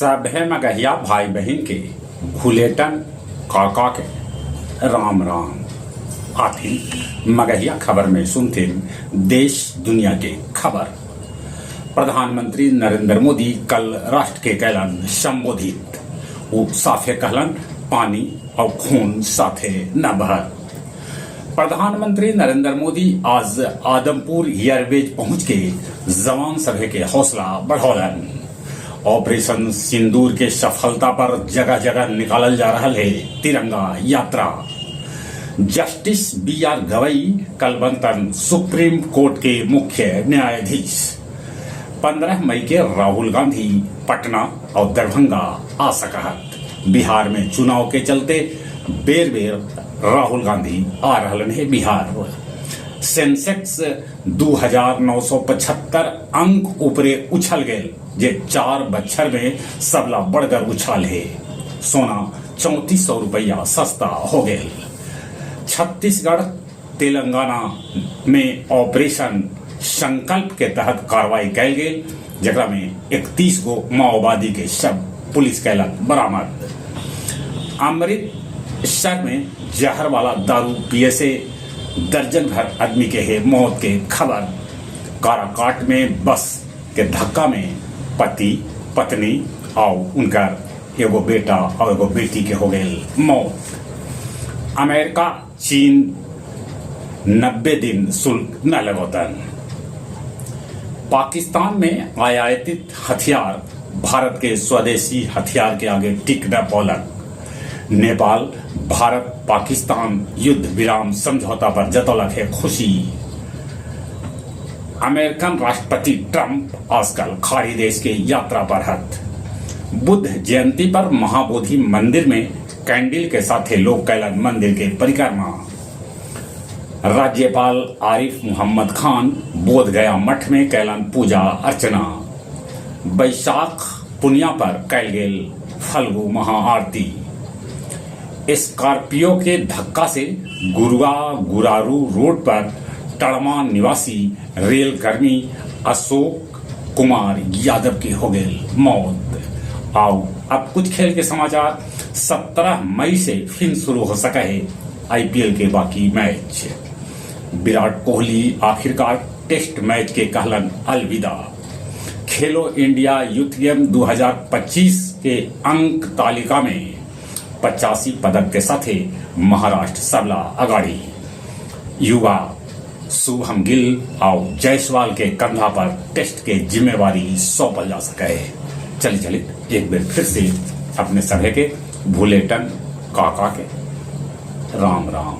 सभे मगहिया भाई बहिन के भुलेटन काका के राम राम। आथिन मगहिया खबर में सुनथिन देश दुनिया के खबर। प्रधानमंत्री नरेंद्र मोदी कल राष्ट्र के कैलन संबोधित। उ साफे कहलन, पानी और खून साथे न बहत। प्रधानमंत्री नरेंद्र मोदी आज आदमपुर एयरबेज पहुंच के जवान सभे के हौसला बढ़ौलन। ऑपरेशन सिंदूर के सफलता पर जगह जगह निकालल जा रहा है तिरंगा यात्रा। जस्टिस बी आर गवई कल बनतन सुप्रीम कोर्ट के मुख्य न्यायाधीश। 15 मई के राहुल गांधी पटना और दरभंगा आ सकहत। बिहार में चुनाव के चलते बेर बेर राहुल गांधी आ रहलन है बिहार। सेंसेक्स 2975 अंक ऊपरे उछल गए, जे 4 बच्छर में सबला बढ़गर उछाल है। सोना 3400 रुपया सस्ता हो गए। छत्तीसगढ़ तेलंगाना में ऑपरेशन संकल्प के तहत कार्रवाई कैल गेल, जकरा में 31 गो माओवादी के शव पुलिस कैलक बरामद। अमृतसर में जहर वाला दारू पिए से दर्जन भर आदमी के है मौत के खबर। काराकाट में बस के धक्का में पति पत्नी और उनका एगो बेटा और एगो बेटी के हो गए मौत। अमेरिका चीन 90 दिन शुल्क न लगौतन। पाकिस्तान में आयातित हथियार भारत के स्वदेशी हथियार के आगे टिक न पौलक। नेपाल भारत पाकिस्तान युद्ध विराम समझौता पर जतौलक है खुशी। अमेरिकन राष्ट्रपति ट्रंप आजकल खाड़ी देश के यात्रा पर हत। बुद्ध जयंती पर महाबोधि मंदिर में कैंडल के साथे लोग कैलन मंदिर के परिक्रमा। राज्यपाल आरिफ मोहम्मद खान बोध गया मठ में कैलन पूजा अर्चना। बैशाख पुनिया पर कैल गेल फल्गु महाआरती। स्कॉर्पियो के धक्का से गुरुआ गुरारू रोड पर टड़मा निवासी रेलकर्मी अशोक कुमार यादव की हो गई मौत। आओ अब कुछ खेल के समाचार। 17 मई से फिर शुरू हो सका है आईपीएल के बाकी मैच। विराट कोहली आखिरकार टेस्ट मैच के कहलन अलविदा। खेलो इंडिया यूथ गेम 2025 के अंक तालिका में 85 पदक के साथ महाराष्ट्र सबला अगाड़ी। युवा शुभम गिल और जायसवाल के कंधा पर टेस्ट के जिम्मेवारी सौंपल जा सके। चली चली एक बार फिर से अपने सभे के भूलेटन काका के राम राम।